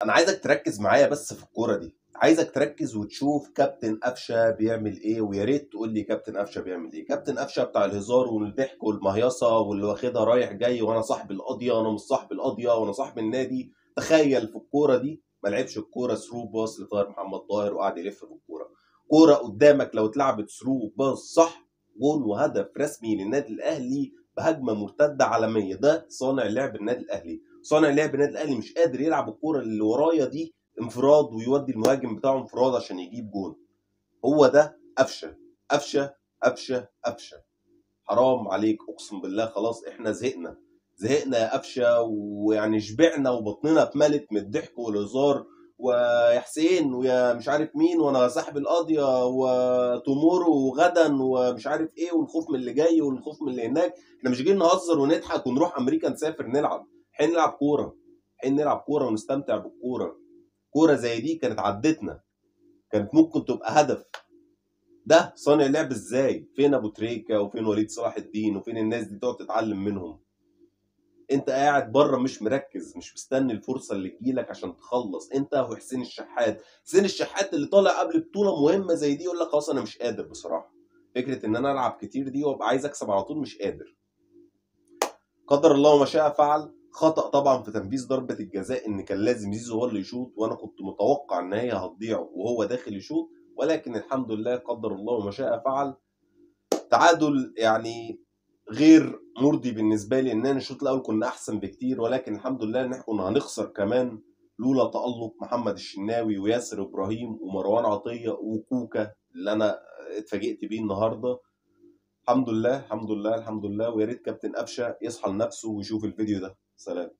انا عايزك تركز معايا بس في الكورة دي، عايزك تركز وتشوف كابتن قفشه بيعمل ايه، ويا ريت تقول لي كابتن قفشه بيعمل ايه. كابتن قفشه بتاع الهزار والضحك والمهيصه واللي واخدها رايح جاي، وانا صاحب القضية وانا مش صاحب القضية وانا صاحب النادي. تخيل في الكورة دي ما لعبش الكورة through pass لطاهر محمد طاهر وقعد يلف في الكورة. كورة قدامك لو اتلعبت through pass صح، جون وهدف رسمي للنادي الاهلي بهجمه مرتدة عالمية. ده صانع لعب النادي الاهلي، صانع لعب النادي الاهلي مش قادر يلعب الكورة اللي ورايا دي انفراد ويودي المهاجم بتاعه انفراد عشان يجيب جون. هو ده قفشه، قفشه، قفشه، قفشه. حرام عليك، اقسم بالله خلاص احنا زهقنا، زهقنا يا قفشه، ويعني شبعنا وبطننا اتملت من الضحك والهزار، ويا حسين ويا مش عارف مين، وانا صاحب القضية وتمورو وغدا ومش عارف ايه، والخوف من اللي جاي والخوف من اللي هناك. احنا مش جايين نهزر ونضحك ونروح امريكا نسافر نلعب، حين نلعب كورة، حين نلعب كورة ونستمتع بالكورة. كورة زي دي كانت عدتنا، كانت ممكن تبقى هدف. ده صانع لعب ازاي؟ فين ابو تريكه وفين وليد صلاح الدين وفين الناس دي تقعد تتعلم منهم؟ انت قاعد بره مش مركز، مش مستني الفرصة اللي تجيلك عشان تخلص. انت وحسين الشحات، حسين الشحات اللي طالع قبل بطوله مهمة زي دي يقول لك خلاص انا مش قادر بصراحة، فكرة ان انا العب كتير دي وابقى عايز اكسب على طول مش قادر. قدر الله ما شاء فعل. خطأ طبعا في تنفيذ ضربة الجزاء، ان كان لازم زيزو هو اللي يشوط، وانا كنت متوقع ان هي هتضيع وهو داخل يشوط، ولكن الحمد لله قدر الله ما شاء فعل. تعادل يعني غير مرضي بالنسبة لي، ان انا الشوط الاول كنا احسن بكتير، ولكن الحمد لله ان احنا كنا هنخسر كمان لولا تألق محمد الشناوي وياسر ابراهيم ومروان عطية وكوكا اللي انا اتفاجئت بيه النهارده. الحمد لله، الحمد لله، الحمد لله. ويا ريت كابتن قفشه يصحى لنفسه ويشوف الفيديو ده. سلام.